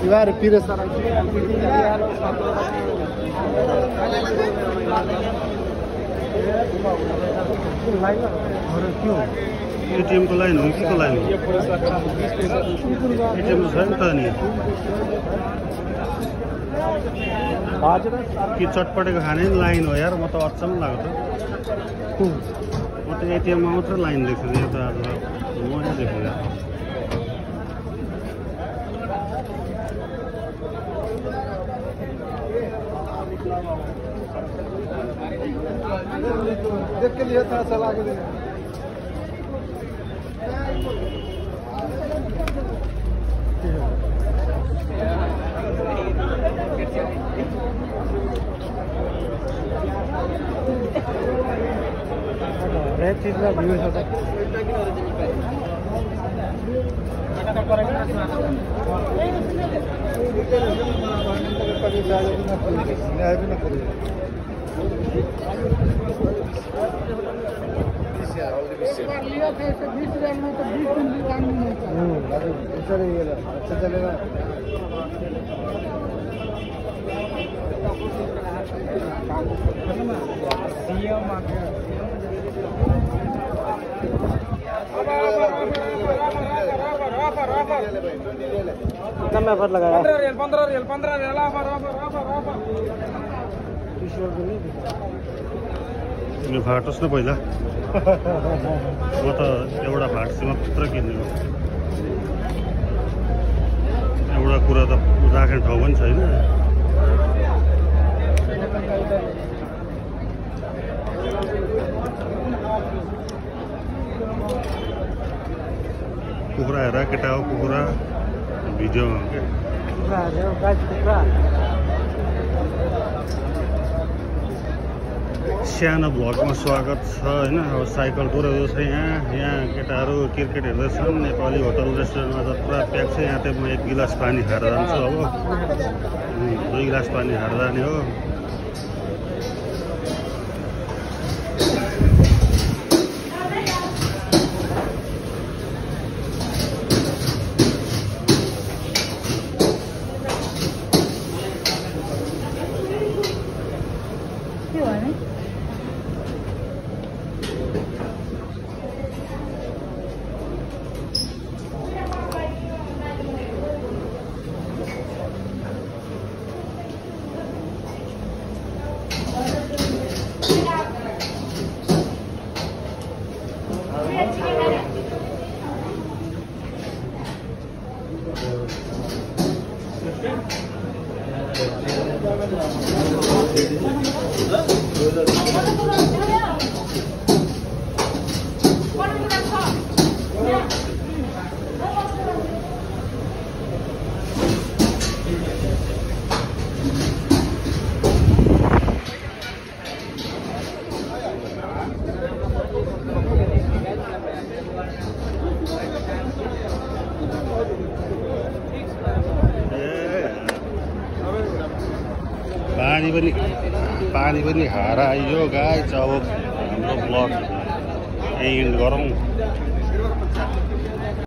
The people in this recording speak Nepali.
Ivar Pires sara. एटीएम को लाइन हो कि को लाइन हो एटीएम तो छैन त नि कि चटपटेको खाने लाइन हो यार म त अचम्म लाग्यो त म त एटीएम मा मात्र लाइन देख्छु यो त आज म नै देख्छु यार देख के लिए था सलाह के लिए रेड चीज का व्यू होता है लिया था 20,000 में तो 20 दिन भी काम नहीं होता ऐसा रहेगा अच्छा चलेगा कितना ऑफर लगाया 15 रियल ऑफर यो फाटोस् न पहिला म त एउटा फाट्सी मात्र किन्ने हो एउटा कुरा त राख्ने ठाउँ पनि छैन कुखुरा हेर केटा हो कुखुरा भिडियोमा हो क्या सानो भ्लगमा स्वागत छ होइन अब साइकल कुदाउँदै छ यहाँ केटाहरू क्रिकेट हेर्दैछन् नेपाली होटल रेस्टुरेन्टमा त पुरा प्याक छ यहाँ त म 1 गिलास पानी खाएर जान्छु अब 2 गिलास पानी खाएर जाने हो पानी पनि खाएर आइयो गाइस अब हाम्रो ब्लग एन्ड गरौँ